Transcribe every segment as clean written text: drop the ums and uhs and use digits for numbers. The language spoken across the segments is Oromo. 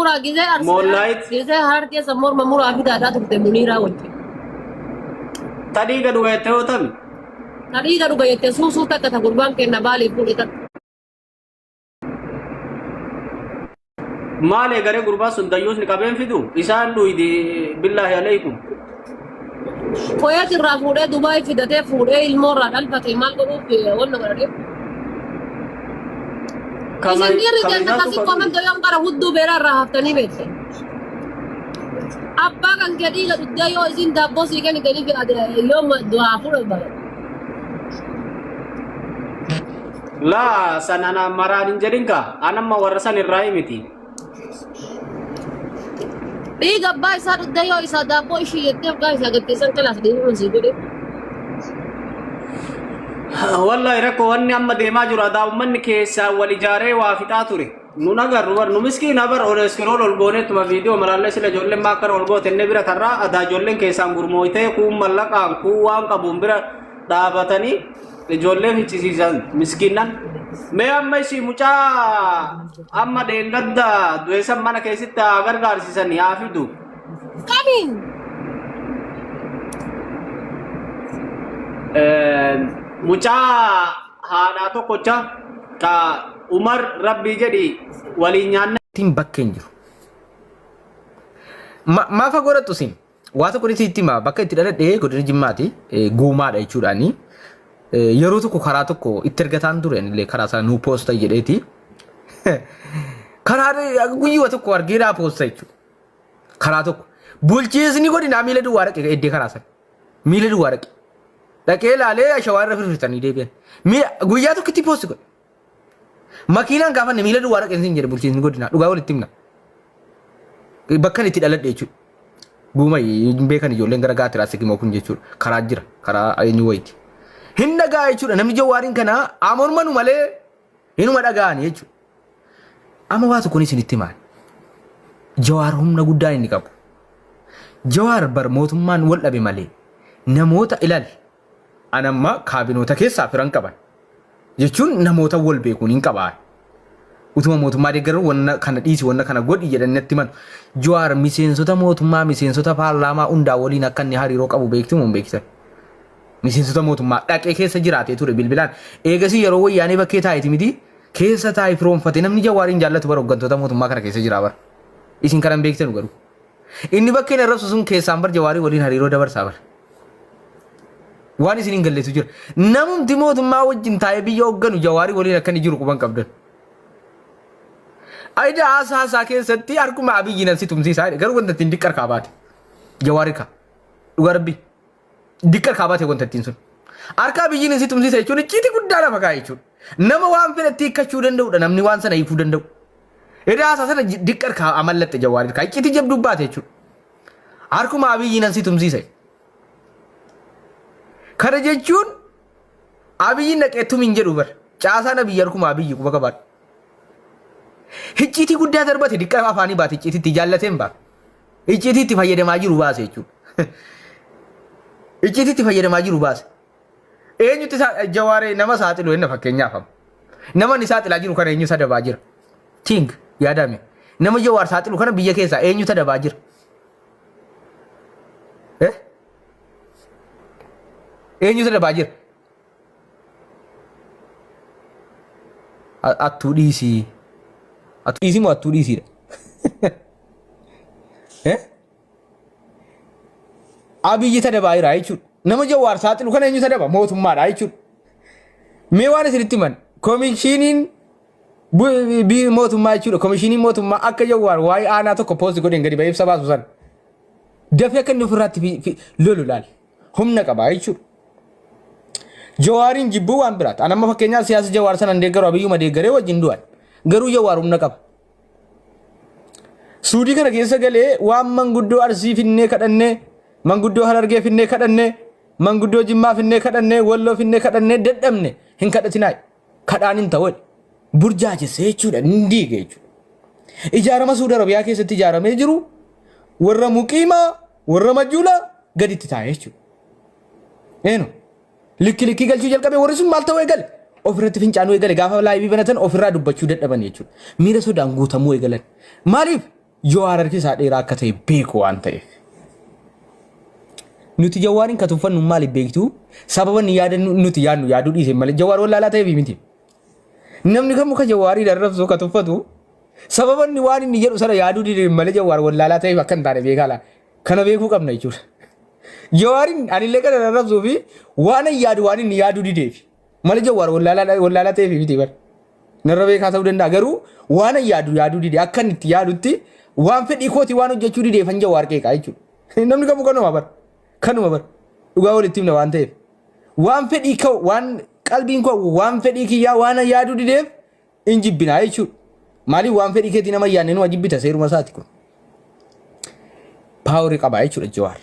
Muraa gizee arsii Moollaayit. gizee harargee san morma muraa fidaadhaa turte muniiraa wajjin. Ta dhiiga dhuga jettee yoo tami. Ta dhiiga dhuga jette suusuu takka ta gurbaan kenna baaliif fuudhe takka. Maal eegaree gurbaa sun dayyuusni qabeen fidu isaan dhuydi billaahi alaykum. Koyeet irraa fuudhee Dubaay fidatee fuudhee ilmoo irraa dhalfate maal godhuuf wanna godhate. Kama Isin dhiirri kama keessa isaatu akkasii ka dhuyu. komento yoon gara hudduu beeraa irraa haftanii beektan. Abbaa kan kee dhiiga dhuddee yoo isin daabboo sii kennitanii fi yoo du'aa fuudhan bara. Laa san ana maraan hin jedhin kaa an amma warra san irraa miti. Dhiiga abbaa isaa dhuddee yoo isaa daabboo ishii jettee abbaa isaa gatteessan kalaas dhiifama sii godhe. Wallahi rakkoo wanni amma deemaa jiru adaa uummanni keessaa wal ijaaree waa fixaa ture. Nu nagarru bar nu miskiina bar ol iskirool ol gooneetuma viidiyoo malaallee sila ijoolleen maa akkana ol goote inni bira tarraa adaa ijoolleen keessaan gurmooytee kuun mallaqaan kuun waan qabuun bira dhaabatanii ijoollee fichisiisan miskiinnan. Mee amma ishii mucaa amma dheengadda du'eessan mana keessatti haa gargaarsisanii haa fidu. Kamiin? Mucaa haadhaa tokkocha ka Umar Rabbii jedhi waliin nyaanne. Ittiin bakkee hin jiru. Maafa godhattu isin? Waa tokko itti hima bakka itti dhaladhe godina Jimmaati guumaadha jechuudhaani. Yeroo tokko karaa tokko itti ergataan ture anillee karaa isaa nuu poosta jedheeti. Karaa guyyuma tokko argeedhaa poosta jechuudha. Karaa tokko. Bulchiisni godinaa miila duwwaa dhaqe eddee karaa sana. Miila duwwaa dhaqe. Dhaqee ilaalee ashawaa irra firfirtanii deebi'an. Guyyaa tokkotti poosti godhe. Makiinaan gaafanne miila duwwaa dhaqeen siin jedhe bulchiinsi godinaa dhugaa walitti himna. Bakkan itti dhaladhe jechuudha. Guuma hin beekan ijoolleen gara gaatiraa sigimoo kun jechuudha. Karaa jira karaa eenyu wayiiti. Hin dhagaa jechuudha namni jawaariin kanaa amormanu malee hinuma dhaga'ani jechuudha. Amma waa tokkoon isinitti himaan. Jawaar humna guddaa inni qabu. Jawaar bar mootummaan wal dhabe malee namoota ilaali. An amma kaabinoota keessaa firan qaban. Jechuun namoota wal beekuun hin qabaan. Utuma mootummaa deeggaran wanna kana dhiisi wanna kana godhi jedhanii natti himan. Jawaar miseensota mootummaa miseensota paarlaamaa hundaa waliin akka inni hariiroo qabu beektu moo hin beektan? Miseensota mootummaa dhaqee keessa jiraatee ture bilbilaan. Eegasii yeroo wayyaanee bakkee taa'eeti miti keessa taa'ee firoomfate namni Jawaariin jaallatu bara hooggantoota mootummaa kana keessa jira bara. Isin kana hin beektanu garuu. Inni bakkeen arrabsu sun keessaan bar Jawaarii waliin hariiroo dabarsaa bar. Waan isin hin galletu jira. Namumti mootummaa wajjin taa'ee biyya hoogganu Jawaarii waliin akka inni jiru quban qabdan. Ayida haasaa isaa keessatti harkuma Abiyyi nan si tumsiisaa jedhe garuu wanta ittiin diqqar kaabaate. Jawaari kaa. Dhugaa rabbii. Diqqar kaabaate wanta ittiin sun. Harka Abiyyiin si tumsiisa jechuun icciitii guddaa lafa kaa'e jechuudha. Nama waan fedhatti hiikkachuu danda'udha namni waan sana hiikuu danda'u. Edaa haasaa sana diqqar kaa amallatte Jawaari kaa icciitii jabduu baate jechuudha. Harkuma Abiyyiin nan si tumsiisa. Kana jechuun Abiyyiin dhaqee tumi hin jedhu bar. Caasaan Abiyyi harkuma Abiyyi quba qabaadhu. Icciitii guddaa darbate diqqa afaanii baate icciitiitti jaallateen baate. Icciitii itti fayyadamaa jiru baase jechuudha. Icciitii itti fayyadamaa jiru baase. Eenyutti jawaaree nama saaxilu enna fakkeenyaaf amma. Nama inni saaxilaa jiru kana eenyu sadabaa jira? Think yaadame. Nama jawaar saaxilu kana biyya keessaa eenyu sadabaa jira? Eh? Eenyu sadabaa jira? Attuu dhiisii. Attuu dhiisii moo attuu dhiisiidha? Eh? Abiyyi tadabaa jira jechuudha. Nama jawaar saaxilu kana eenyu tadaba? Mootummaadha jechuudha. Mee waan isinitti himan komishiiniin mootummaa jechuudha. Komishiiniin mootummaa akka jawaar waa'ee aanaa tokko poosti godheen gadi ba'ee ibsa baasu sana. Dafee akka inni ofirraatti lolu laal. Humna qaba jechuudha. Jawaariin jibbuu waan biraati. An amma fakkeenyaaf siyaasa Jawaar sana hin deeggaru Abiyyuma deeggaree wajjin du'an. Garuu Jawaar humna qaba. Suudii kana keessa galee waan manguddoo Arsii finnee kadhannee, manguddoo Harargee finnee kadhannee, manguddoo Jimmaa finnee kadhannee, Walloo finnee kadhannee dadhabne hin kadhatinaa. Kadhaan hin ta'u. Burjaajessee jechuudha. Hin diige jechuudha. Ijaarama Suudi Arabiyaa keessatti ijaaramee jiru warra muqiimaa, warra majuulaa gaditti taa'e jechuudha. Eenu likki likkii galchuu jalqabe warri sun maal ta'uu eegale? Ofirratti fincaanuu eegale gaafa laayivii banatan ofirraa dubbachuu dadhaban jechuudha. Miira sodaan guutamuu eegalan. Maaliif? Jawaar harki isaa dheeraa akka ta'e beeku waan ta'eef. Nuti Jawaariin ka tuffannu maaliif beektu? Sababa inni yaada nuti yaadnu yaaduu dhiise malee Jawaar wallaalaa ta'eef miti. Namni kamuu ka Jawaariin arrabsu ka tuffatu sababa inni waan inni jedhu sana yaaduu dide malee Jawaar wallaalaa ta'eef akka hin taane beekaa laa. Kana beekuu qabna jechuudha. Jawaariin anillee kana arrabsuu fi waan inni yaadu waan inni yaaduu dideef malee Jawaar wallaalaa ta'eef miti bara. Narra beekaa ta'uu danda'a garuu waan ani yaadu yaaduu dide akka inni itti yaadutti waan fedhii kootii waan hojjechuu dideefan Jawaar qeeqaa jechuudha. Namni kamuu kanuma bara. Kanuma bara. Dhugaa walitti himna waan ta'eef. Waan fedhii koo waan qalbiin koo waan fedhii kiyyaa waan ani yaaduu dideef hin jibbinaa jechuudha. Maaliif waan fedhii keetii nama hin yaadne numa jibbita seeruma isaati kun. Paaworii qaba jechuudha Jawaar.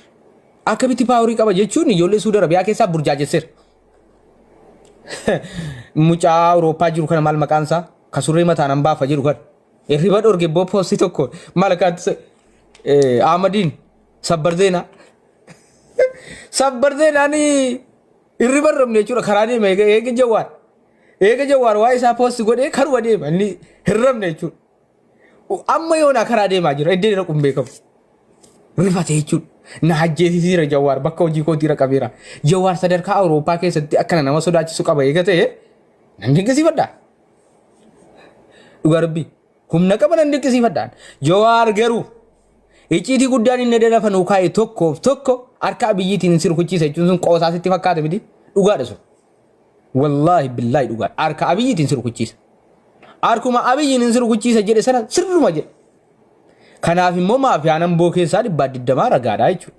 Akkamitti paaworii qaba jechuun ijoollee Suudi Arabiyaa keessaa burjaajesseera. Mucaa Awurooppaa jiru kana maal maqaan isaa? Ka surree mataan hambaafa jedhu kana. Hirriba dhorge boo poostii tokko maal akkaatti Ahmadiin sabbar zeenaa. Sabbar zeenaan hirriba hin rabne jechuudha karaa deema eega eega Jawaar. Eega Jawaar waa'ee isaa poosti godhee karuma deema inni hin rabne jechuudha. Amma yoonaa karaa deemaa jira iddoo inni dhaqu hin beekamu. Rifate jechuudha. Na ajjeesisiira Jawaar bakka hojii kootii raqabeera. Jawaar sadarkaa Awurooppaa keessatti akkana nama sodaachisu qaba eega ta'e nan dinqisiifadha. Dhugaa rabbii humna qaba nan dinqisiifadha. Jawaar garuu icciitii guddaan inni lafa nuu kaa'e tokkoof tokko harka Abiyyiitiin si rukuchiisa jechuun sun qoosaa sitti fakkaata miti dhugaadha sun. Wallaahi billaahi dhugaadha. Harka Abiyyiitiin si rukuchiisa. Harkuma Abiyyiin si rukuchiisa jedhe sana sirruma jedhe. Kanaaf immoo maafiyaan amboo keessaa dhibbaa digdamaa ragaadha jechuudha.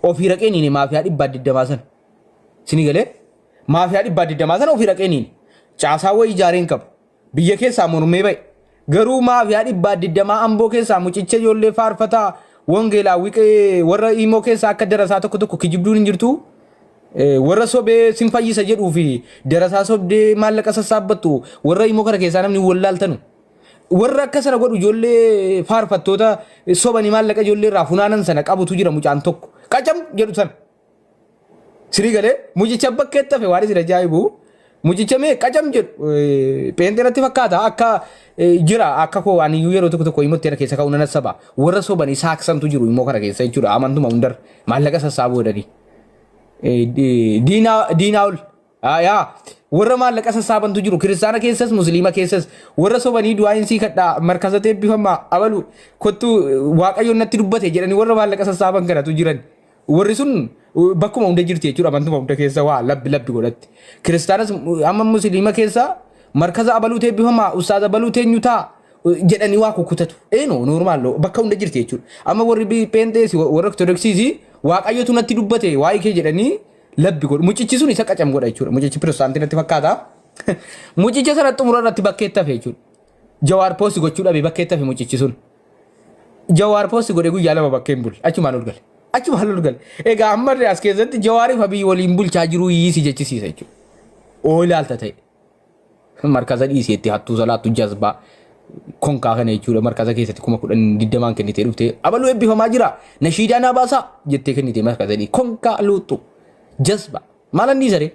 Ofii raqee niini maafiyaa dhibbaa digdamaa sana. Sini galee maafiyaa dhibbaa digdamaa sana ofii raqee niini. Caasaa wayii ijaaree hin qabu. Biyya keessaa mormee ba'e. Garuu maafiyaa dhibbaa digdamaa amboo keessaa mucicha ijoollee faarfataa wangeelaa wiqee warra imoo keessaa akka darasaa tokko tokko kijibduun hin jirtu. Warra sobee sin fayyisa jedhuu fi darasaa sobdee maallaqa sassaabbattu warra imoo kana keessaa namni wallaaltanu. Warra akka sana godhu ijoollee faarfattoota sobanii maallaqa ijoollee irraa funaanan sana qabutu jira mucaan tokko. Qacam jedhu sana. Sirii galee mucicha bakkeetti hafe waan isin ajaa'ibu mucicha mee qacam jedhu pheenxee natti fakkaata akka jira akka koo waan iyyuu yeroo tokko tokko immoo kana keessa ka'uu nan saba warra sobanii saaksantu jiru immoo kana keessa jechuudha amantuma hundarra maallaqa sassaabuu jedhanii. Diinaa diinaa ol yaa warra maallaqa sassaabantu jiru kiristaana keessas musliima keessas warra sobanii du'aayin sii kadhaa markaza eebbifamaa abalu kottu waaqayyoon natti dubbate jedhanii warra maallaqa sassaaban kanatu jiran. Warri sun bakkuma hunda jirti jechuudha amantuma hunda keessa waa labbi labbi godhatti. Kiristaanas amma musliima keessa markaza abaluu eebbifamaa ustaaza abaluu teenyu taa jedhanii waa kukkutatu. Eenyu normal bakka hunda jirti jechuudha. Amma warri pheenxeesi warra ortodoksiisi waaqayyotu natti dubbate waa'ee kee jedhanii labbi godhu. Mucichi sun isa qacam godha jechuudha. Mucichi pirotestaantii natti fakkaata. Mucicha sana xumura irratti bakkeetti hafe jechuudha. Jawaar poosti gochuu dhabe bakkeetti hafe mucichi sun. Jawaar poosti godhee guyyaa lama bakkee hin bulle. Achumaan ol gale. Achumaan ol gale. Egaa amma as keessatti Jawaariif Abiy waliin bulchaa jiruu hiisi jechisiisa jechuudha. Oo ilaalta ta'e. Markaza dhiiseetti hattuu salaattu jazbaa konkaa kana jechuudha. Markaza keessatti 10,000 20n kennitee dhuftee abaluu eebbifamaa jira. Nashiidaa naa baasaa jettee kennitee markaza dhii konkaa luuxxu jazbaa. Maalan dhiisaree?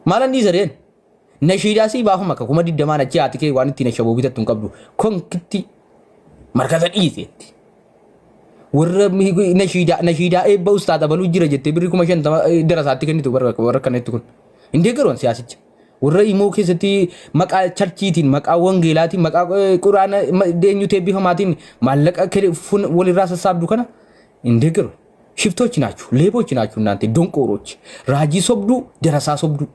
Maalan dhiisareen? Nashiidaa sii baafama akka 20,000n achi haati kee waan ittiin ashaboo bitattu hin qabdu. Konkitti markaza dhiiseetti. Warra nashiidaa nashiidaa eebba ustaaz abaluu jira jettee birrii 50,000 darasaatti kennitu warra warra akkanatti kun. Hin deeggaru siyaasicha. Warra imoo keessatti maqaa charchiitiin, maqaa wangeelaatiin, maqaa quraana eenyutu eebbifamaatiin maallaqa walirraa sassaabdu kana hin deeggaru. ሽፍቶች ናችሁ፣ ሌቦች ናችሁ እናንተ ደንቆሮች፣ raajii sobduu, darasaa sobduu.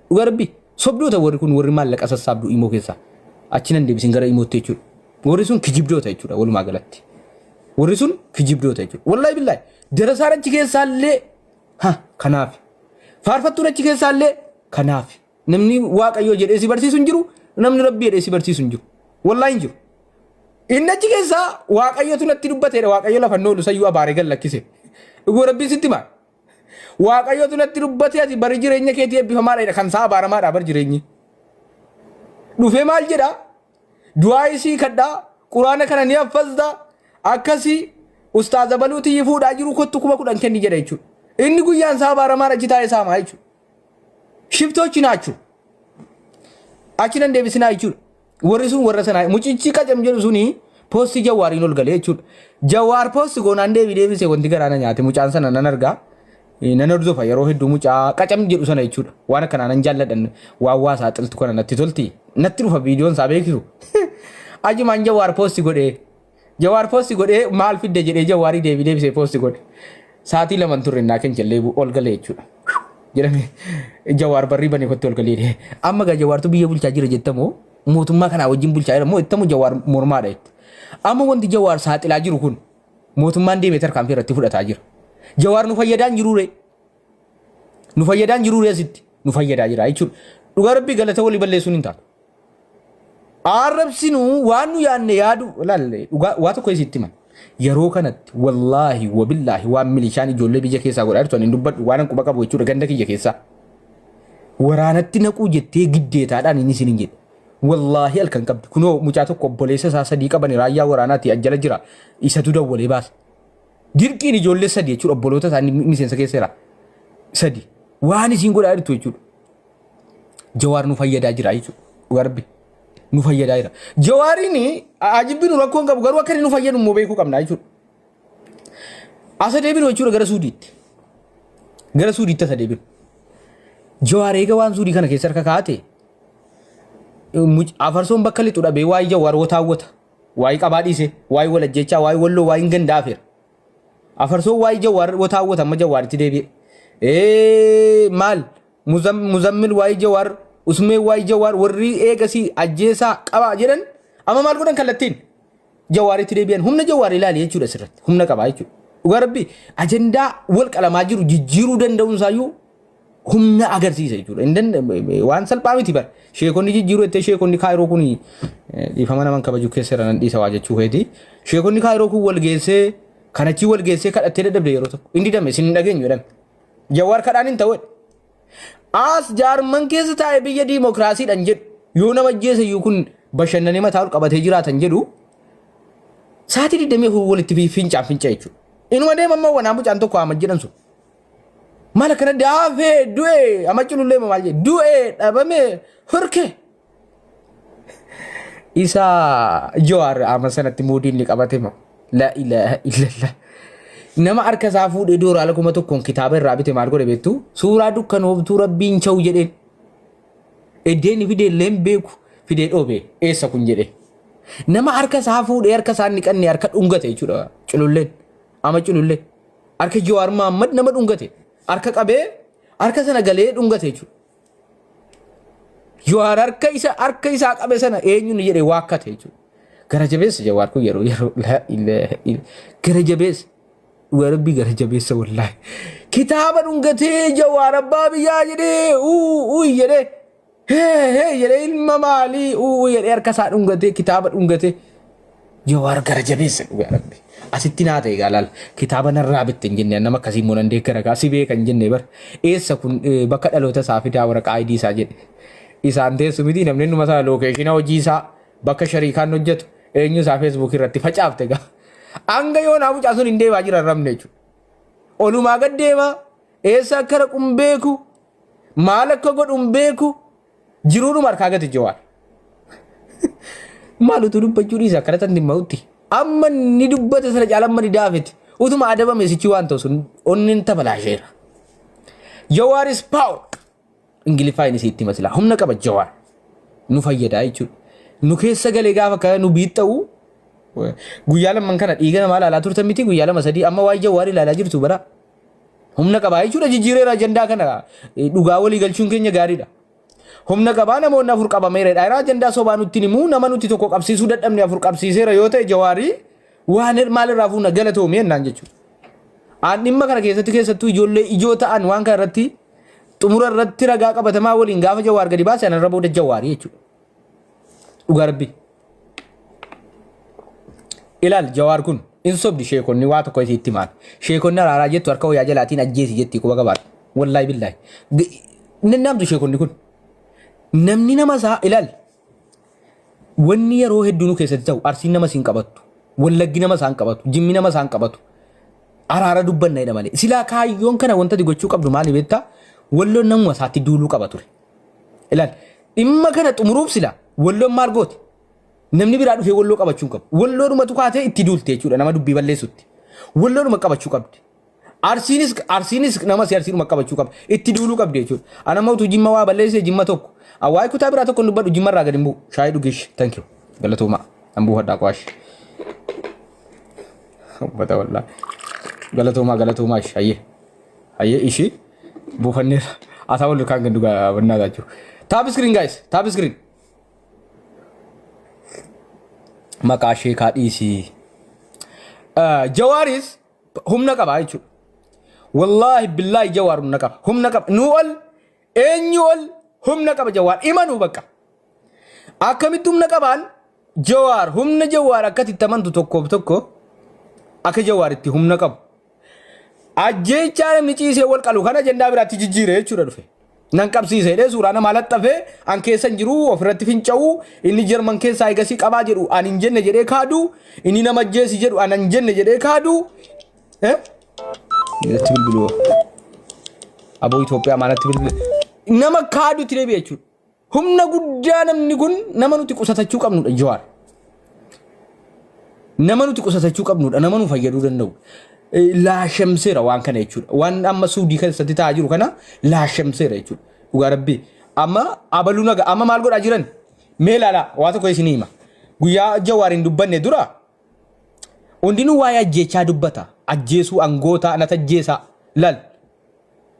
Dhugaa rabbi sobdoota warri kun warri maallaqa sassaabdu imoo keessaa. Achi nan deebisin gara imootti jechuudha. Warri sun kijibdoota jechuudha walumaa galatti. Warri sun kijibdoota jechuudha. Wallaahi billaahi darasaan achi keessaallee ha kanaaf. Faarfattuun achi keessaallee kanaaf. Namni Waaqayyoo jedhee si barsiisu hin jiru, namni Rabbi jedhee si barsiisu hin jiru. Wallaahi hin jiru. Inni achi keessaa Waaqayyotu natti dubbateedha. Waaqayyo lafa hin oolu sayyuu abaaree gad lakkise. Dhuguu Rabbiin sitti himaa. Waaqayyotu natti dubbate ati bari jireenya keetii eebbifamaadha kan isaa abaaramaadha bar jireenyi. Dhufee maal jedha? Du'aa isii kadhaa quraana kana ni haffazda akkasii ustaaza baluu tiyyi fuudhaa jiru kottu 10,000 kenni jedha jechuudha. Inni guyyaan isaa abaaramaan achi taa'ee saamaa jechuudha. ሽፍቶች ናችሁ. Achi nan deebisinaa jechuudha. Warri sun warra sanaa mucichi qacam jedhu suni Poostii Jawaariin ol galee jechuudha. Jawaar poostii goonaan deebii deebisee wanti garaa na nyaate mucaan sana nan argaa. Nan hordofa yeroo hedduu mucaa qacam jedhu sana jechuudha. Waan akkanaa nan jaalladhan waan waa saaxiltu kana natti tolti. Natti dhufa viidiyoon isaa beeksisu. Ajumaan Jawaar poostii godhee. Jawaar poostii godhee maal fidde jedhee Jawaarii deebii deebisee poostii godhe. Saatii lama hin turre naa kencallee ol galee jechuudha. Jedhame Jawaar barrii banee kotti ol galee. Amma gaa Jawaartu biyya bulchaa jira jettamoo mootummaa kanaa wajjin bulchaa jira moo jettamoo Jawaar mormaadha jette. Amma wanti Jawaar saaxilaa jiru kun mootummaan deemee tarkaanfii irratti fudhataa jira. Jawaar nu fayyadaa hin jiruu ree? Nu fayyadaa hin jiruu ree asitti? Nu fayyadaa jira jechuudha. Dhugaa rabbii galata walii balleessuun hin taatu. Arrabsinu waan nu yaadne yaadu laal dhugaa waa tokko isitti himan. Yeroo kanatti wallaahi wabillaahi waan milishaan ijoollee biyya keessaa godhaa jirtu ani hin dubbadhu waan an quba qabu jechuudha ganda kiyya keessaa. Waraanatti naquu jettee giddeetaadhaan inni isin hin jedhe. Wallaahi halkan qabdi. Kunoo mucaa tokko obboleessa isaa sadii qabani raayyaa waraanaati ajjala jira. Isatu dawwalee baase. Dirqiin ijoollee sadi jechuudha obboloota isaanii miseensa keessa jira. Sadi. Waan isiin godhaa jirtu jechuudha. Jawaar nu fayyadaa jira jechuudha. Dhugaa rabbi. Nu fayyadaa jira. Jawaariin ajibbinu rakkoo hin qabu garuu akka inni nu fayyadu immoo beekuu qabna jechuudha. Asa deebinu jechuudha gara Suudiitti. Gara Suudiitti asa deebinu. Jawaar eega waan Suudii kana keessa harka kaa'ate afarsoon bakka lixu dhabee waa'ee Jawaar wotaawwata. Waa'ee qabaa dhiise, waa'ee wal ajjeechaa, waa'ee walloo, waa'ee gandaa afeera. Afarsoon waa'ee Jawaar wotaawwata amma Jawaaritti deebi'e. Maal Muzammil waa'ee Jawaar, Usmee waa'ee Jawaar warri eegasii ajjeesaa qabaa jedhan amma maal godhan kallattiin Jawaaritti deebi'an humna Jawaar ilaali jechuudha asirratti humna qabaa jechuudha. Dhugaa rabbi ajandaa wal qalamaa jiru jijjiiruu danda'uun isaayyuu humna agarsiisa jechuudha. Hin waan salphaa miti bara. Sheekonni jijjiiruu jettee sheekonni kaayiroo kun dhiifama naman kabaju keessa irra nan dhiisa waa jechuu keeti. Sheekonni kaayiroo kun wal geessee kanachii wal geessee kadhattee dadhabde yeroo tokko. Inni didame isin hin dhageenyu jedhame. Jawaar kadhaan hin ta'u jedhe. As jaarman keessa taa'ee biyya diimokiraasiidhaan jedhu yoo nama ajjeese iyyuu kun bashannanee mataa ol qabatee jiraatan jedhu sa'aatii 24 walitti fincaan finca jechuudha. Inuma deema amma wanaa mucaan tokko Ahmad jedhan sun. Maal akkana daafee du'e amma culullee maal jedhe du'e dhabame hurke. Isa Jawaar amma sanatti muudii inni qabate moo la ilaaha illallah. Nama harka isaa fuudhee dooraala 1000n kitaaba irraa bite maal godhe beektu suuraa dukkanooftuu rabbiin cha'u jedheen. Eddeen fidee illee hin beeku fidee dhoobe eessa kun jedhe. Nama harka isaa fuudhee harka isaa inni qanne harka dhungate jechuudha cululleen. Ama culullee. Harka Jawaar Mahaammad nama dhungate. Harka qabee harka sana galee dhungate jechuudha. Jawaar harka isa harka isaa qabe sana eenyuun jedhee waakkate jechuudha. Gara jabeessa Jawaar kun yeroo yeroo laa ilaaha illa gara jabeessa. Dhugaa rabbii gara jabeessa wallaahi. Kitaaba dhungatee Jawaar abbaa biyyaa jedhee uu uu jedhee hee hee jedhee ilma maalii uu jedhee harka isaa dhungatee kitaaba dhungatee Jawaar gara jabeessa dhugaa rabbi. Asitti naa ta'e gaalaal kitaaba narraa bitte hin jenne nama akkasii immoo nan deeggara gaa si beeka hin jenne bar eessa kun bakka dhaloota isaa fidaa waraqaa ID isaa jedhe. Isaan teessu miti namni numa isaa lookeeshina hojii isaa bakka shariikaan hojjetu eenyu isaa feesbuukii irratti facaafte gaa. Hanga yoo naa mucaa sun hin deemaa jiran rabne jechuudha. Olumaa gad deemaa eessa akka dhaqu hin beeku maal akka godhu hin beeku Jiruudhuma harkaa gate Jawaar. Maal utuu dubbachuu dhiisa akkana tan dhimma'utti. Amma ni dubbata sana caala amma ni daafeti. Utuma adabame sichi waan ta'u sun onneen tabalaasheera. Jawaar is power. Ingiliffaa inni sitti hima silaa. Humna qaba Jawaar. Nu fayyadaa jechuudha. Nu keessa galee gaafa kana nu biixxa'u guyyaa lamman kana dhiiga namaa ilaalaa turtan miti guyyaa lama sadii amma waa'ee Jawaar ilaalaa jirtu bara. Humna qabaa jechuudha jijjiireera ajandaa kana dhugaa walii galchuun keenya gaariidha. Humna qabaa namoonni afur qabameera. Yeroo ajandaa sobaa nutti himuu nama nuti tokko qabsiisuu dadhabne afur qabsiiseera yoo ta'e jawaarii waan maalirraa fuuna galatoomii jennaan jechuudha. Aan dhimma kana keessatti keessattuu ijoollee ijoo ta'an waan kana irratti xumura irratti ragaa qabatamaa waliin gaafa jawaar gadi baase anarra booda jawaarii jechuudha. Dhugaa rabbii. Ilaal jawaar kun in sobdi sheekonni waa tokko isiitti himaan. Sheekonni araaraa jettu harka wayyaa jalaatiin ajjeesi jetti quba qabaadhu. Wallaahi billaahi. Nannaamtu sheekonni kun. Namni nama isaa ilaal. Wanni yeroo hedduu nu keessatti ta'u arsiin nama siin qabattu. Wallaggi nama isaan qabatu. Jimmi nama isaan qabatu. Araara dubbanna jedha malee. Silaa kaayyoon kana wanta ati gochuu qabdu maali beektaa? Walloon namuma isaatti duuluu qaba ture. Ilaal dhimma kana xumuruuf silaa walloon maal goote? Namni biraa dhufee walloo qabachuu hin qabu. Walloodhumatu kaatee itti duulte jechuudha nama dubbii balleessutti. Walloodhuma qabachuu qabdi. Arsiinis Arsiinis nama si Arsiidhuma qabachuu qaba. Itti duuluu qabdi jechuudha. Ana amma utuu jimma waa balleesse jimma tokko. Waa'ee kutaa biraa tokko hin dubbadhu jimma irraa gadi hin bu'u. Shaayii dhugish. Thank you. Galatoomaa. An buufadhaa qo'aash. Uffata wallaa. Galatoomaa galatoomaa ishi. Hayyee. Hayyee ishii buufanneera. Asaa wal kaan gandu wannaa taachuu. Tap screen guys. Tap screen. Maqaa sheekaa dhiisii. Jawaaris humna qaba jechuudha. Wallaahi billaahi Jawaar humna qaba. Humna qaba. Nuu ol eenyu ol humna qaba Jawaar. Imanuu bakka. Akkamitti humna qabaan Jawaar humna Jawaar akkatti itti amantu tokkoof tokko akka Jawaar itti humna qabu. Ajjeechaa namni ciisee wal qalu kana ajandaa biraatti jijjiire jechuudha dhufe. Nan qabsiise jedhee suuraa namaa laxxafee an keessa hin jiru ofirratti finca'u inni Jarman keessaa egasii qabaa jedhu an hin jenne jedhee kaadu inni nama ajjeesi jedhu an hin jenne jedhee kaadu. Eh? Natti bilbiluu. Aboo Itoophiyaa maalatti bilbila. Nama kaadutti deebi'e jechuudha. Humna guddaa namni kun nama nuti qusatachuu qabnudha Jawaar. Nama nuti qusatachuu qabnudha nama nu fayyaduu danda'u. Laashamseera waan kana jechuudha. Waan amma suudii keessatti ta'aa jiru kana laashamseera jechuudha. Dhugaa rabbii. Amma abaluu naga amma maal godhaa jiran? Mee ilaalaa waa tokko isinii hima. Guyyaa Jawaar hin dubbanne dura hundinuu waa'ee ajjeechaa dubbata. Ajjeesuu angoota nata ajjeesaa lal.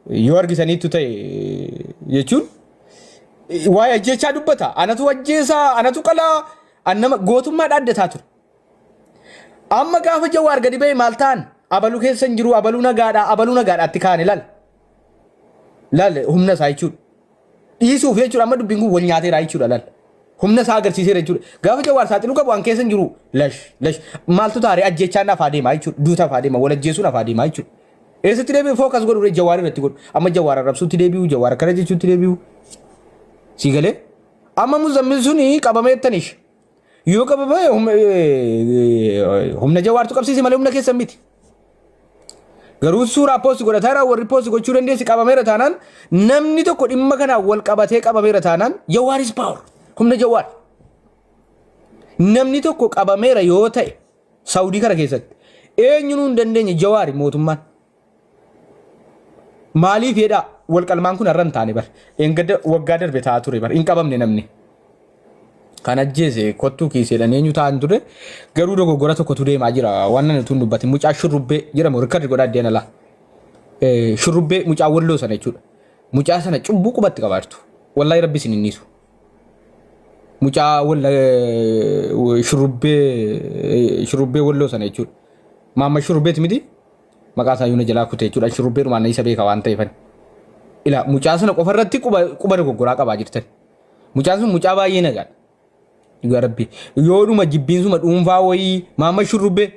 Yoo argitaniittu ta'e jechuun waa'ee ajjeechaa dubbata. Anatu ajjeesaa, anatu qalaa, an nama gootummaa dhaaddataa ture. Amma gaafa Jawaar gadi ba'e maal ta'an? Abaluu keessa hin jiru, abaluu nagaadha, abaluu nagaadhaatti kaane lal. Lal humna isaa jechuudha. Dhiisuuf jechuudha amma dubbiin kun wal nyaateera jechuudha lal. Humna isaa agarsiiseera jechuudha. Gaafa Jawaar saaxiluu qabu an keessa hin jiru lash lash maaltu taaree ajjeechaan afaa deemaa jechuudha. Duuta afaa deema wal ajjeesuun afaa deemaa jechuudha. Eessatti deebi'u fookas godhu ree Jawaar irratti godhu. Amma Jawaar arrabsuutti deebi'u Jawaar akkana jechuutti deebi'u. Sii galee amma muzammil suni qabameettanish. Yoo qabame humna Jawaartu qabsiise malee humna keessan miti. Garuu suuraa poosti godhataa jira warri poosti gochuu dandeessi qabameera taanaan namni tokko dhimma kanaan wal qabatee qabameera taanaan Jawaar is power humna Jawaar. Namni tokko qabameera yoo ta'e Saawudii kana keessatti eenyunuu hin dandeenye Jawaari mootummaan. Maaliif jedhaa wal qalmaan kun har'a hin taane bar. Eengadda waggaa darbe ta'aa ture bar hin qabamne namni. Kan ajjeese kottuu kiiseedhaan eenyu ta'an ture garuu dogoggora tokkotu deemaa jira waan nani utuu hin dubbatin mucaa shurrubbee jedhamu rikkardi godhaa addeen alaa. Shurrubbee mucaa walloo sana jechuudha. Mucaa sana cubbuu qubatti qabaa jirtu. Wallaahi rabbi isin hin dhiisu. Mucaa walla shurrubbee shurrubbee walloo sana jechuudha. Maamma shurrubbeeti miti maqaa isaa yuuna jalaa kute jechuudha. Shurrubbeedhumaan isa beeka waan ta'eefan. Ila mucaa sana qofa irratti quba quba dogoggoraa qabaa jirtan. Mucaan sun mucaa baay'ee nagaadha. Dhugaa rabbi. Yoodhuma jibbiinsuma dhuunfaa wayii maamma shurrubbee.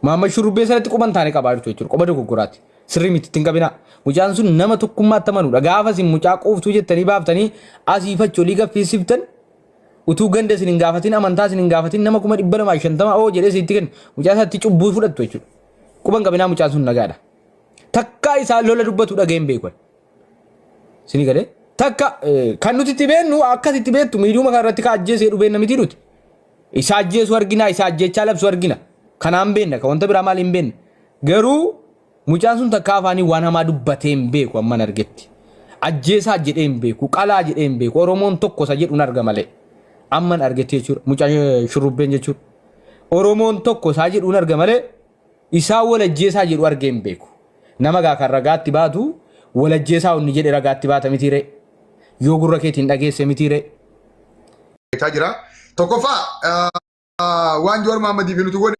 Maamma shurrubbee sanatti quba hin taane qabaa jirtu jechuudha. Quba dogoggoraati. Sirrii miti ittiin qabinaa. Mucaan sun nama tokkummaatti amanuudha. Gaafa isin mucaa quuftuu jettanii baaftanii asii fachi olii gaffiisiftan utuu ganda isin hin gaafatin amantaa isin hin gaafatin nama 250,000 oo jedhee sitti kennu mucaa isaatti cubbuu fudhattu jechuudha. Quba hin qabinaa mucaan sun nagaadha. Takkaa isaa lola dubbatu dhagee hin beeku. Isinii galee takka kan nuti itti beennu akkas itti beektu miidiyuma kana irratti ka ajjeesee jedhu beenna miti nuti. Isa ajjeesu argina isa ajjeechaa labsu argina. Kanaan beenna ka wanta biraa maal hin beenna. Garuu mucaan sun takka afaanii waan hamaa dubbatee hin beeku amman argetti. Ajjeesaa jedhee hin beeku qalaa jedhee hin beeku Oromoon tokko isa jedhuun arga malee. Amman argetti jechuudha mucaa shurrubbeen jechuudha. Oromoon tokko isaa jedhuun arga malee isaa wal ajjeesaa jedhu argee hin beeku. Nama gaa kan ragaatti baatu wal ajjeesaa inni jedhe ragaatti baata mitii ree? Yoo gurra keetiin dhageesse mitii ree? Jechaa jira. Tokkoffaa waan Jawaar Mahammadii fi nuti goone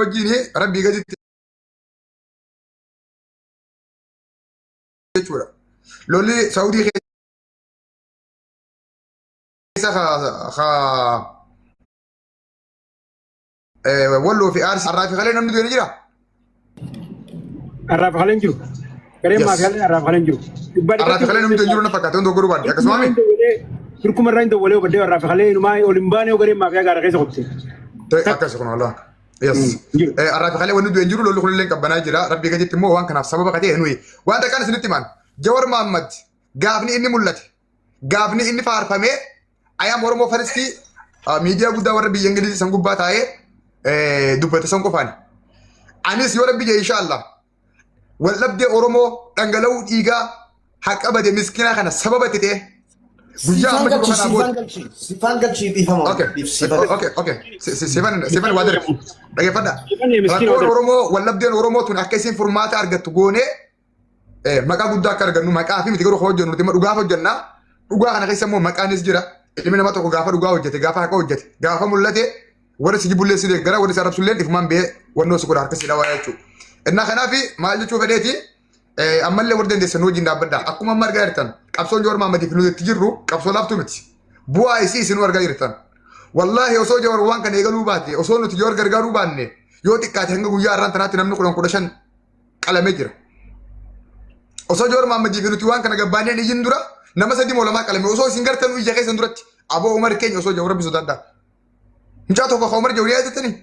wajjin rabbii gaditti jechuudha. Lolli Saawudii keessa ka Walloo fi Arsii har'aa fi kalee namni du'e ni jira. Har'aaf kaleen jiru. Gareen maafiyaaleen har'aaf kaleen jiru. Dhibbaa Har'aa fi dhibbatti kalee namni du'e hin jiru na fakkaata hundi godhuu baadde akkasuma mi? Hirkuma irraa hin dawwalee obaddee har'aaf kalee inumaa ol hin baane gareen maafiyaa gaara keessa kutte. Ta'e akkas kun walaa. Yes. Jiru. Har'aa fi kalee wanni du'e hin jiru lolli kunillee qabbanaa jira. Rabbii gaditti immoo waan kanaaf sababa katee nuyi. Waan takkaan isinitti himaan. Jawar Mahammad gaafni inni mul'ate gaafni inni faarfamee I am Oromoo Faristii miidiyaa guddaa warra biyya Ingilizii san gubbaa taa'ee dubbate san qofaani. Anis yoo rabbi jee inshaallah wal dhabdee Oromoo dhangala'uu dhiigaa haqa bade miskiinaa kana sababa itti ta'e guyyaa Sifaan amma jiru galchi, kanaa booda. sifaan galchi, sifaan galchi dhiifama. Okay, Sifaan. okay. Sifan sifan waa darbe. Dhaggeeffadhaa. Sifan miskiina waa Rakkoon darbe. Oromoo wal dhabdeen Oromoo tun akka isin furmaata argattu goonee maqaa guddaa akka argannu maqaa fi miti garuu hojjennu nuti immoo dhugaaf hojjennaa. Dhugaa kana keessa immoo maqaanis jira. Ilmi namaa tokko gaafa dhugaa hojjete gaafa haqa hojjete gaafa mul'ate warri si jibbullee si deeggara warri si arrabsullee ifumaan ba'ee wannoo si godha harka si dhawaa jechuudha. Innaa kanaaf maal jechuu fedheeti ammallee warri dandeessan wajjin dhaabbadha. Akkuma amma argaa jirtan qabsoon Jawaar Mahaammadiif nuti itti jirru qabsoo laaftuu miti. Bu'aa isii isinuu argaa jirtan. Wallaahi osoo Jawaar waan kana eegaluu baate osoo nuti Jawaar gargaaruu baanne yoo xiqqaate hanga guyyaa har'aan tanaatti namni 10 15 qalamee jira. Osoo Jawaar Mahammadii fi nuti waan kana gabbaaneen iyyin dura nama sadii moo lamaa qalame osoo isin gartanuu ija keessan duratti aboo Umar keenya osoo Jawaar rabbi sodaadhaa. Mucaa tokko ka Umar Jawaar yaadattanii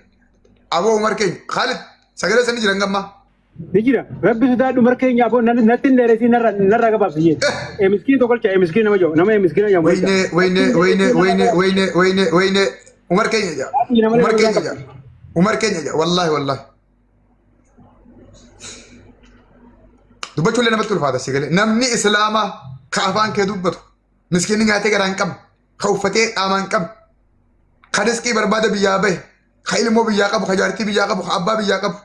aboo Umar keenya Khalid sagalee sanii jiran gammaa. Ni jira. Rabbi sodaadhu Umar keenya aboo natti hin dheeresii narra narra gabaabsi jee. Miskiin tokko galcha miskiin nama jiru nama miskiina jedhamu galcha. Wayne wayne wayne wayne wayne wayne wayne Umar keenya jaa. Umar keenya jaa. Umar keenya jaa wallahi wallahi. Dubbachuullee namatti ulfaata si galee. Namni islaamaa ka afaan kee dubbatu miskiinni nyaatee garaa hin qabne ka uffatee qaamaa hin qabne ka riskii barbaada biyyaa bahe ka ilmoo biyyaa qabu ka jaartii biyyaa qabu ka abbaa biyyaa qabu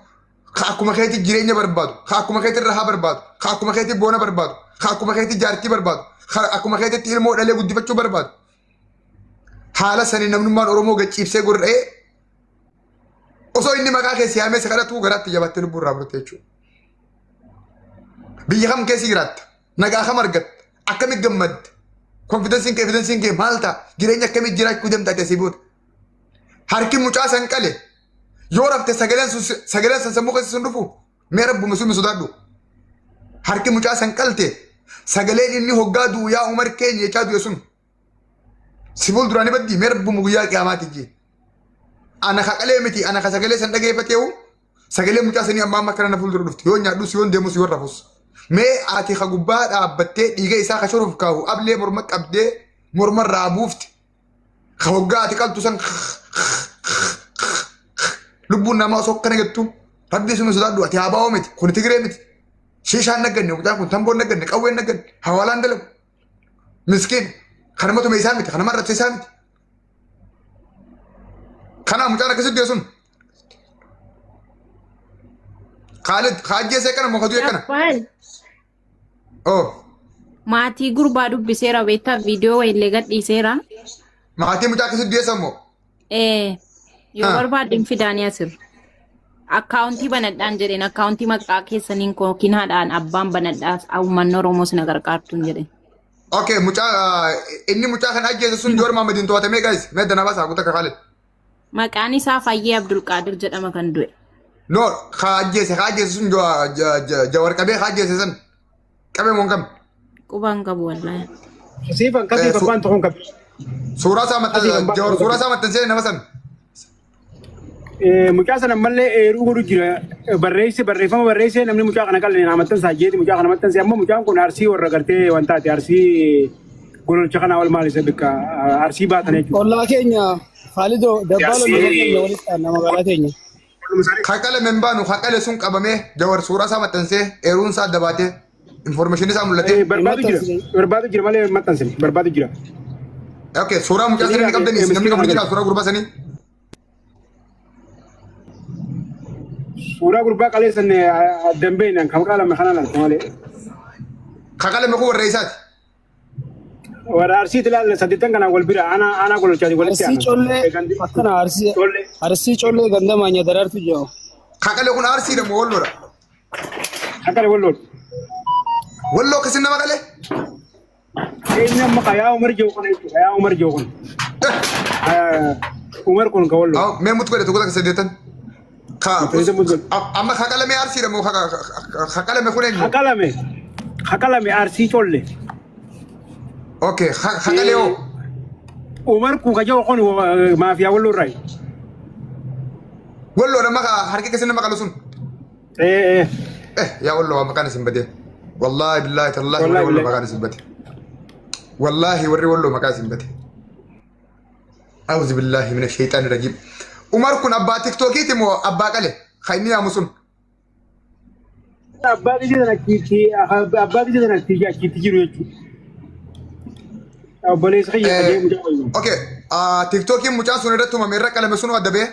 ka akkuma keetti jireenya barbaadu ka akkuma keetti rahaa barbaadu ka akkuma keetti boona barbaadu ka akkuma keetti jaartii barbaadu ka akkuma keetti ilmoo dhalee guddifachuu barbaadu haala sanii namnummaan Oromoo gad ciibsee gorra'ee osoo inni maqaa kee siyaamee si kadhatu garaatti jabaattee lubbuu irraa fudhatte jechuudha. Biyya kam keessa jiraatta? Nagaa kam argatta? Akkamitti gammadda? Konfidensiin kee evidensiin kee maal ta'a? Jireenya akkamii jiraachuu deemta ati asii booda? Harki mucaa san qale yoo rafte sagaleen sun sagaleen san sammuu keessa sun dhufu mee rabbuma sun sodaadhu. Harki mucaa san qalte sagaleen inni hoggaa du'u yaa Umar keenya jechaa du'e sun Si fuulduraan ni baddi mee rabbuma guyyaa qiyaamaati jee. Ana ka qalee miti ana ka sagalee san dhageeffateewu sagalee mucaa sanii amma amma akkana na fuuldura dhufti yoo nyaadhus yoo deemus yoo rafus. Mee ati ka gubbaa dhaabbattee dhiiga isaa ka shoruuf kaahu ablee morma qabdee morma irraa buufte ka hoggaa ati qaltu san lubbuun namaa osoo akkana jettu rabbii sun sodaadhu ati habaa'oo miti kun tigiree miti shiishaan nagganne mucaan kun tamboon nagganne qawween nagganne hawaalaan dalagu Miskiin kanuma tume isaa miti kanuma arrabse isaa miti. Kanaaf mucaan akkasitti du'e sun. Kaalid kaajjeesee kana moo ka du'e kana? Jaffaan Oh maatii gurbaa dubbiseera beektaa viidiyoo wayillee gadhiiseera. Maatii mucaa akkasitti du'e san moo? Ee yoo Ah. barbaadde hin fidaanii asirra. Akkaawuntii banadhaan jedheen akkaawuntii maqaa keessaniin yookiin haadhaan abbaan banadhaa uummanni Oromoo sina gargaartuun jedheen. Okay mucaa inni mucaa kan ajjeese sun Joor Mahammadiin to'atamee guys mee danaa baasaa guutaa ka Kaalid. Maqaan isaa Fayyee Abdulqaadir jedhama kan du'e. No ka ajjeese ka ajjeese sun Jawar qabee ka ajjeese san qabee moo hin qabne? Qubaan qabu wallaahi. Siifan kasiif abbaan tokkoon qabu. Suuraa isaa maxxanse Asii kan Jawar suuraa isaa maxxansee nama san. Mucaa sana ammallee eeruu godhu jira. Barreesse barreeffama barreesse namni mucaa kana qallee naa maxxansaa jeeti mucaa kana maxxanse amma mucaan kun arsii warra gartee wantaati arsii gololcha kanaa wal maal isa bikka arsii baatan jechuudha. Ollaa keenya Khaalidoo dabbaa ollaa keenya walitti aanna magaalaa teenya. Ka qalame hin baanu ka qale sun qabamee Jawar suuraa isaa maxxansee eeruun isaa adda baatee information isaa mul'atee. Barbaadu jira barbaadu jira malee maxxansine barbaadu jira. Okay suuraa mucaa sanii ni qabdanii namni qabu ni jira suuraa gurbaa sanii. Suuraa gurbaa qaleessan addan beeknan kan qalame kana lalta malee. Ka qalame kun warra isaati. Warra arsiiti ilaalla saddeettan kanaan wal bira aanaa aanaa gololchaati walitti Arsii collee akkana arsii Collee. Arsii collee ganda maanya daraartu jiru. Ka qale kun arsiidha moo walloodha? Akkana walloodha. Walloo akkasiin nama qale? Inni amma kayaa Umar jiru kana jechuudha. Kayaa Umar jiru kun. Umar kun ka walloo. Mee mutu godhe tokko takka saddeettan. Ka Saddeettan mutu godhe. Amma ka qalame arsiidha moo ka ka qalame kun eenyu? Haqalame. Haqalame arsii colle. Okay ka qale hoo? Umar kun ka jiru kun maafiyaa walloo irraayi. Walloodha maka harki keessan nama qalu sun. Ee. Eh yaa walloo waa maqaan isin badee. Wallaahi billaahi tallaahi warri Wallaahi walloo billaahi. maqaan isin bade. Wallaahi warri walloo maqaa isin bade. Auzu billaahi mina shayxaani rajiim. Umar kun abbaa tiktookiiti moo abbaa qale? Kan inni yaamu sun. Abbaa biyya sana achitti abbaa biyya sana achitti achitti jiru jechuudha. Obboleessa kiyya Eh, qadee mucaa wayyu. Okay, tiktookiin mucaan sun irratti uumame irra qalame sun adda ba'e.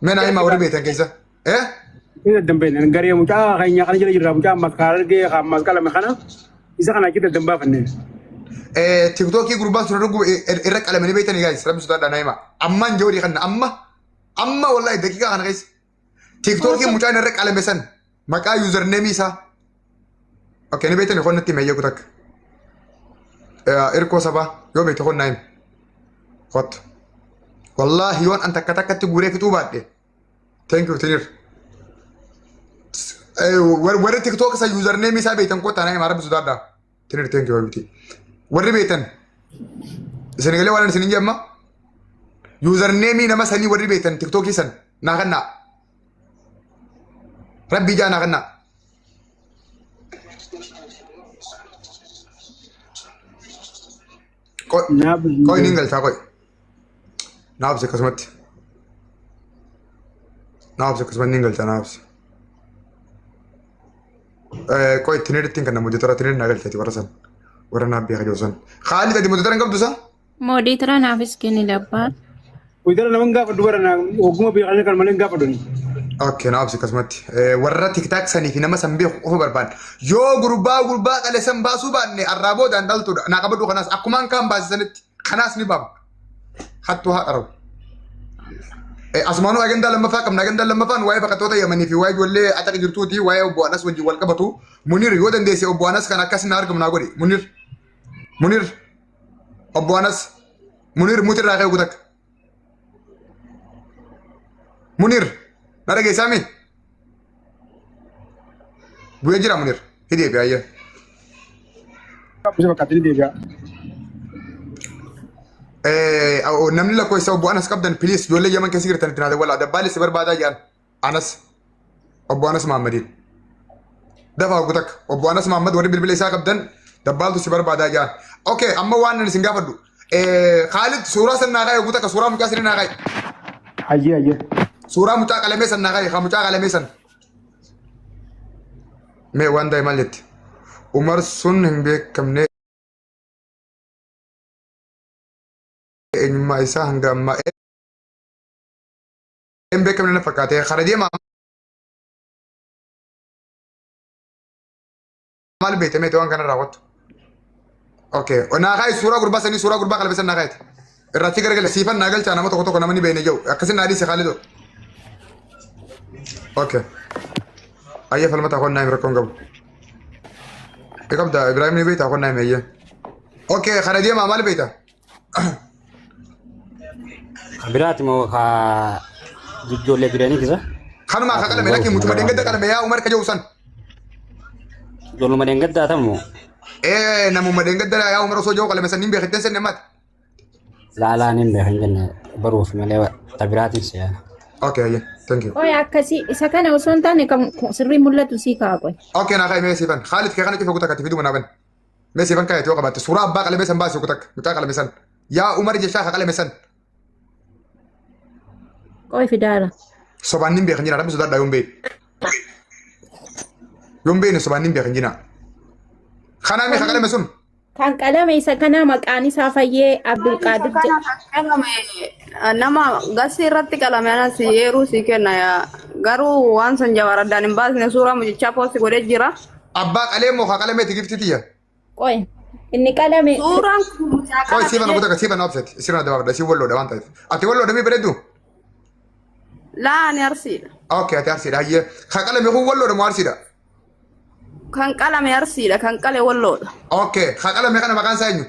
Mee naa himaa warri beektan keessa. Eh? Inni adda hin beekne garee mucaa keenya kana jala jirra mucaa ammas kan argee kan ammas qalame kana isa kana achitti adda hin baafanne. Eh, tiktookii gurbaan sun irra irra qalame ni beektanii guys rabbi sodaadhaa naa himaa. Ammaan jawrii kana amma amma wallahi daqiiqaa kana keessa. Tiktookii mucaan irra qalame san maqaa username isaa. Okay, ni beektanii qonna itti meeyyee kutakka. Irkoo sabaa yoo beekte qonna himi. Kottu. Wallaahi yoon an takka takkatti guuree fixuu baadhe. Thank you Tinir. Warri TikTok isa username isaa beektan kottaa naa himaa rabbi sodaadhaa. Tinir thank you habibti. Warri beektan isin galee waan isin hin jemma. Username nama sanii warri beektan TikTok san naa kannaa. Rabbi ijaa naa kannaa. Qoy niin galchaa qoy. Naa obsi akkasumatti. Naa obsi akkasumatti niin galchaa naa obsi. Qoy tinir ittiin kan moderator tinir naa galchaati warra san. Warra naa beeka jiru san. Khaalid ati moderator hin qabdu san? Moodiitira naafis kenni labbaa. Wayitara nama hin gaafadhu bara naa ogummaa beekan kan malee hin gaafadhu. Okay, naa obsi akkasumatti. Warra tiktaak sanii fi nama san beeku qofa barbaanna. Yoo gurbaa gurbaa qale san baasuu baanne arraa boodaan dhaltuudha. Naa qabadhu kanaas akkumaan kaan baasisanitti kanaas ni baafna. Hattuu haa qarabu. Asumaanuu agandaa lammaffaa qabna. Agandaan lammaffaan waa'ee baqattoota Yamanii fi waa'ee ijoollee Axaq jirtuuti. Waa'ee obbo Anas wajjin wal qabatu. Munir yoo dandeesse obbo Anas kan akkas na argamu naa godhi. Munir. Munir. Obbo Anas. Munir mutirraa ka'e gutakka. Munir. Na dhageessaa mi? Bu'ee jira Munir. Hidhee fi ayyee. Isa fakkaatanii deebi'a. Namni lakkoofsa obbo Anas qabdan please ijoollee Yaman keessa jirtan itti naa dawwalaa. Dabbaalli si barbaadaa jedhan Anas. Obbo Anas Mahaammadiin. Dafaa obbo takka. Obbo Anas Mahaammad warri bilbila isaa qabdan dabbaaltu si barbaadaa jedhan. Okay amma waan ani isin gaafadhu. Khaalid suuraa san naa kaa'e obbo takka suuraa mucaa sanii naa kaa'e. Hayyee hayyee. Suuraa mucaa qalamee san naa kaa'e kan mucaa qalamee san. Mee waan ta'e maal jetti? Umar sun hin beekamne eenyummaa isaa hanga ammaa hin beekamne na fakkaate. Kana deemaa maal beekte meeti waan kana raawwattu. Okay. Naa kaa'i suuraa gurbaa sanii suuraa gurbaa qalbe san naa kaa'ite. Irratti garagala siifan naa galchaa nama tokko tokko namni beekne jiru. Akkasin naa dhiise Khaalidoo. Okay. Ayya falmata konnaa himi rakkoon qabu. Ni qabda Ibrahim ni beektaa konnaa himi ayyee. Okay kana deemaa maal beekta? Kan biraati moo ka ijoollee fidanii kisa? Kanuma akka qalame lakkii mucuma deengadda qalame yaa Umar ka jiru san. Ijoolluma deengaddaa ta'u moo? Ee namuma deengadda yaa Umar osoo jiru qalame san hin beekitteen sen namaati. Laalaan hin beekan jenne baruuf malee ta biraatiin si'a. Okay ayyee thank you. Qoy akkasii isa kana osoo hin taane kan sirrii mul'atu sii kaa'a qoy. Okay naa kaa'e mee siifan. Khaalid kee kana cufe kutaa katti fiduma naa bani. Mee siifan kaa'e yoo qabaatte suuraa abbaa qalame san baasi kutaa mucaa qalame san. Yaa Umar jechaa ka qalame san. Qoy fidaara. Sobaan hin beekan jira rabbi sodaadhaa yoon beekne. Yoon beekne sobaan hin beekan jira. Kanaa mee ka qalame sun. Kan qalame isa kana maqaan isaa Fayyee Abdulqaadir Kana jedhama. kan qalame nama gasii irratti qalame anas eeruu sii kenna yaa. Garuu waan san jawaar addaan hin baasne suuraa mucichaa poosti godhee jira. Abbaa qalee moo ka qalameeti gifti tiyya. Qoy inni qalame Suuraan kun mucaa Qoy qalame siifan obbota siifan obseti sirna dabaabda si walloodha waan ta'eef. Ati walloodha mi bareedu? Laa ani arsiidha. Okay ati arsiidha hayyee. Ka qalame kun walloodha moo arsiidha? Kan qalame arsiidha kan qale walloodha. Okay ka qalame kana maqaan isaa eenyu?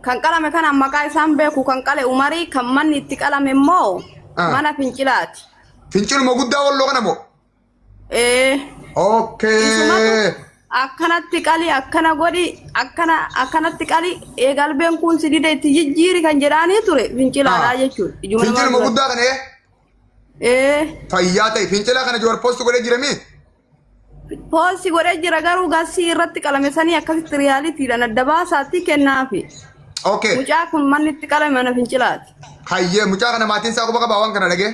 Kan qalame kana maqaa isaan beeku kan qale Umarii kan manni itti qalame immoo mana fincilaati. Finciluma guddaa walloo kana moo? Ee. Okay. Isumatu akkanatti qali akkana godhi akkana akkanatti qali eegalbeen kun si dide itti jijjiiri kan jedhaanii ture fincilaadhaa jechuudha. Ijuma namaa Finciluma duratti. guddaa kana ee? Ee. Fayyaa ta'e fincilaa kana Jowaar poost godhee jiramii? Poosti godhee jira garuu gassii irratti qalame sanii akkasitti riyaalitiidhaan adda baasaatti kennaafi. Okay. Mucaa kun manni itti qalame mana fincilaati. Hayyee mucaa kana maatiin isaa quba qabaa waan kana dhagee.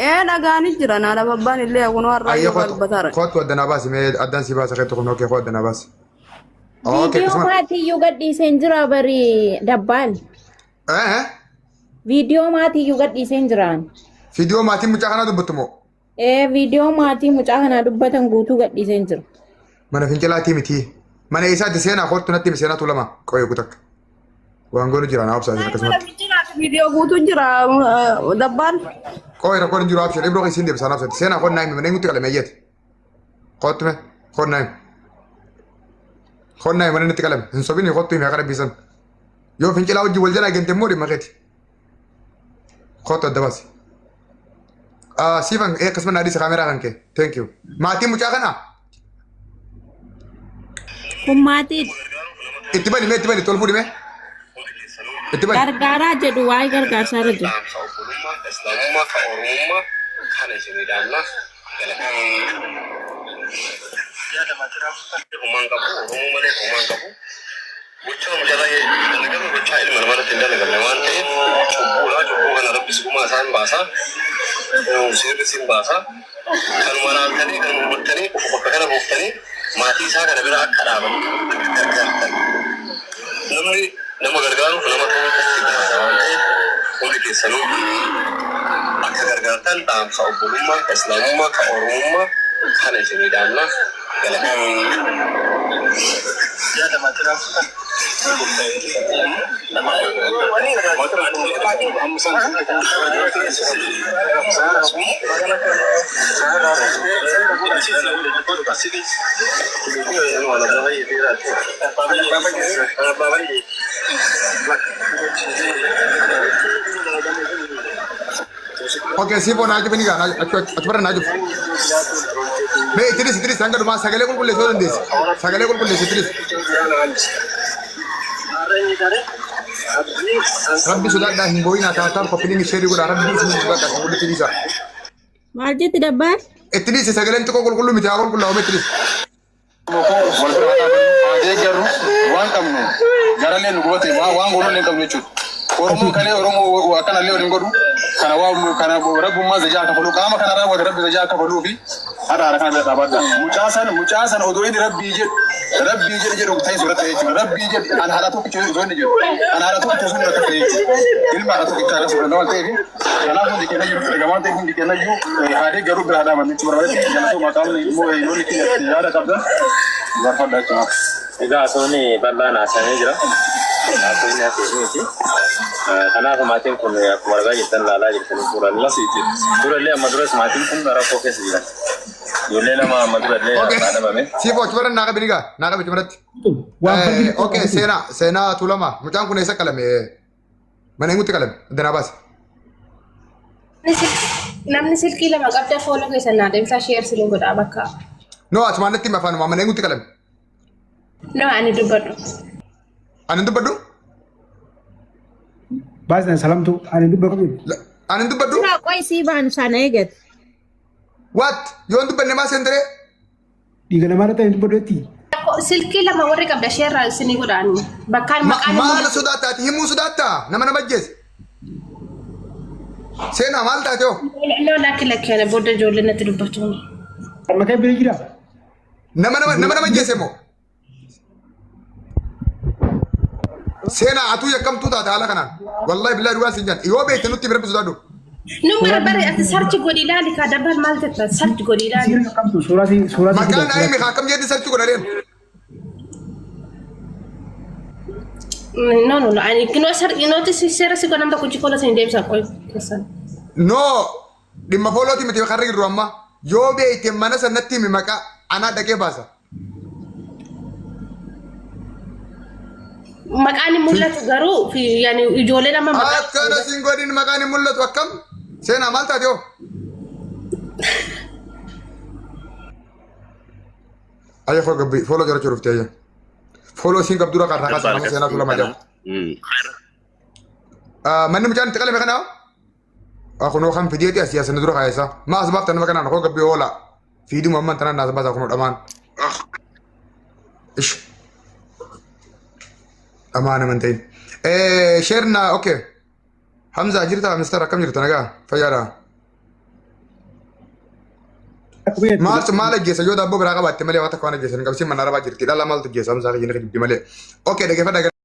Ee dhagaanii jiran haadha abbaan illee kunoo har'a Hayyee yoo kootu galbataara. kootu addanaa baasi mee addaan si baasa keetu kun okay koo addanaa baasi. Okay Viidiyoo akkasuma. maatiiyyuu gadhiiseen jira bari dabbaal. Eh eh. Viidiyoo maatiiyyuu gadhiiseen jiraan. Viidiyoo maatiin mucaa kanaa dubbattu moo? Ee viidiyoo maatii mucaa kanaa dubbatan guutuu gadhiiseen jira. Mana fincilaatii miti. Mana eessaati seenaa kootu natti himi seenaa tuulama qoyee kutakka. Waan goonu jira naa obsaa Mana akkasumatti. fincilaati viidiyoo guutuu jira dabbaan. Qoyee rakkoon hin jiru abshir ibroo isiin deebisaa naa obsaati. Seenaa koon naa himi mana eenyutti qalame ayyeeti. Kootu mee koon naa himi. Koon naa himi mana inni itti qalame hin sobini kootu himi akka rabbiisan. Yoo fincilaa wajjin wal jalaa gente immoo dhimma keeti. Kootu adda baasi. Siifan akkasuma naa dhiisa kaameraa kan kee. Thank you. Maatiin mucaa kanaa Kun maatiidha. itti bani mee itti bani tol fuudhi mee. Itti bani. Gargaaraa jedhu waa'ee gargaarsaa irra jiru. Dhaamsa obbolummaa, Islaamummaa, ka Oromummaa kana isinii dhaamna. Homaan qabu, Oromoo malee homaan qabu. Gochaa mucaa dalagame gochaa ilma namarratti hin dalagamne waan ta'eef cubbuudha. Cubbuu kana Rabbis gumaa isaa hin baasa. Seerris hin baasa. Kanuma laaltanii kanuma hubattanii qofa bakka kana buuftanii maatii isaa kana bira akka dhaabattan akka gargaartan. Namni nama gargaaruuf nama ta'uu qofti gahaadha waan ta'eef hundi keessanuu akka gargaartan dhaamsa obbolummaa, ka Islaamummaa, ka Oromummaa kana isinii dhaamna. Okay, siifoo naa cufi ni gaa achi barra naa cufi. Mee itti dhisi itti dhisi hanga dhumaa sagalee qulqulleessuu yoo dandeesse. Sagalee qulqulleessi itti dhisi. Rabbi sodaadhaa hin boo'inaa taataan koppiliin isheerii godhaa rabbi isin sodaadhaa kan walitti dhiisa. Maal jetti dabbaal? Itti dhisi sagaleen xiqqoo qulqulluu miti haa qulqullaa'u mee itti dhisi. Wal bira haa dhaabannu, haa deeggarru, waan qabnu garallee nu gubate waan goonullee hin qabnu jechuudha. Oromoon kalee Oromoo akkanallee waliin godhu kana waa kana rabbummaa zajaa kafaluu qaama kana raawwate rabbi zajaa kafaluu fi haadha haadha kana bira dhaabadha. Mucaa san mucaa san odoo inni rabbii jedhu rabbii jedhu jedhu ta'e suurata jechuudha. Rabbii jedhu an haadha tokkicha osoo inni jedhu an haadha tokkicha osoo inni rakkate jechuudha. Ilma haadha tokkicha akkas fudhata waan ta'eef kanaaf hundi keenya jiru erga waan ta'eef hundi keenya iyyuu haa deeggarru bira haa dhaabannu jechuudha. Barbaadatti galatoo maqaan immoo yoonni keenya yaada qabdan barfadha jechuudha. Egaa haasofni bal'aan haasa'amee jira. Haasofni haasa'e miti. Kanaaf maatiin kun akkuma argaa jirtan ilaalaa jirtan suuraallee. Suuraallee amma duras maatiin kun rakkoo keessa jiran. Ijoollee lama amma durallee Okay. harkaa dhabame. Siifoo achi barra naa qabi ni gaa naa qabi achi biratti. Waan fardi Okay seenaa seenaa tuulama mucaan kun eessa qalame? Mana eenyutti qalame? Addanaa baasi. Namni silkii lama qabda fooloo keessan naa deemsaa sheer sinii godhaa bakka. No asumaan natti himi afaanuma mana eenyutti qalame? No ani dubbadhu. Ani hin dubbadhu? Baasna salamtu ani dubba qabu. Ani hin dubbadhu? Jira qoy sii baanu sana eegate. What? Yoo hin dubbanne maa seenteree? Dhiiga namaa irratti ani dubbadhu jetti. Silkii lama warri qabda sheerraa sinii godhaa ani. Bakkaan maqaan Maal sodaattaa ati himuu sodaattaa? Nama nama ajjeese. Seenaa maal taate hoo? No lakki lakki ana booda ijoolleen natti dubbatu. Maqaa bira jira. Nama nama nama nama ajjeese moo? Seenaa atuu yakkamtuu taate haala kanaan. Wallahi billahi dhugaan siin jaan. Yoo beekte nutti bira sodaadhu. Nu barbare ati sarchi godhi ilaali kaa dabbal maal jetta sarchi godhi ilaali. Siirri qabdu suuraa si suuraa si Maqaan naa himi kaa akkam jeetti sarchi godha deemu. No no no ani kinoo sar inooti seera si godhan tokko chikola sin deebisa qoy keessan. No dhimma foolooti miti karra jirru amma. Yoo beekte mana san natti himi maqaa anaa dhaqee baasa. Maqaan hin mul'atu garuu fi yani ijoolleen amma maqaa Akkana siin godhin maqaan hin mul'atu akkam? Seenaa maal taate hoo? Ayya koo gabbii fooloo jarachuu dhufte ayya. Fooloo isiin qabdu dura qarraa kaasa nama seenaa tulama jedhamu. Manni mucaan itti qalame kanaa? Kunoo kan fideeti asii asina dura kaayesa. Maa as baaftan nama kanaan koo gabbii hoolaa. Fiiduma ammaan tanaan naas baasaa kunoo dhamaan. Ish. Dhamaa nama hin ta'in. Share na okay. Hamza jirta mister akkam jirta nagaa fayyaadha. Maaltu maal ajjeesa yoo daabboo biraa qabaatte malee waan takka waan ajjeesan hin qabsiin mana arabaa jirti. Dhala maaltu ajjeesa Hamzaa kiyya ni kijibdi malee. Okay dhaggeeffadhaa.